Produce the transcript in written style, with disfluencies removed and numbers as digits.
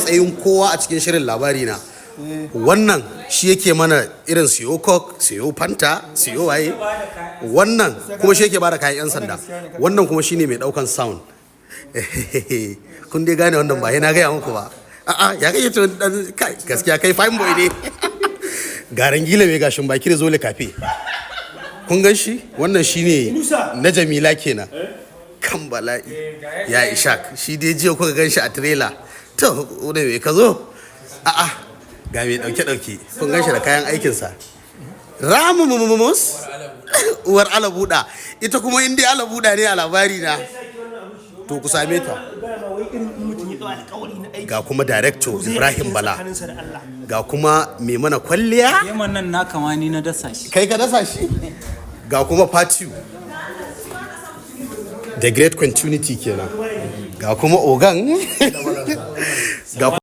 matsayin kowa a cikin shirin Labari Na. Wannan shi yake mana irin siyo Coke, siyo Fanta, siyo waye. Wannan kuma shi yake bada kayan 'yan sanda. Wannan kuma shine mai daukan sound. Kun dai gane wannan, ba sai na gaya muku ba. A'a, ya kake to dan kai? Gaskiya kai fine boy ne. Garan gila mai gashin baki da zole kafe, kun gan shi? Wannan shine na Jamila kenan. Kan bala'i ya Ishak, shi dai jiya kuka gan shi a trailer. To, wanda mai ka zo? A'a, ga mai dauke dauke, kun gan shi da kayan aikinsa. Ramu mumus uwar alabuda, ita kuma in dai alabuda ne a Labari Na, to ku same ta. Ga kuma director Ibrahim Bala, ga kuma mai mana kwalliya. Yaman nan na kama ni na dasa shi. Kai ka dasa shi? Ga kuma Fatiu the Great Continuity kenan, ga kuma ogan, ga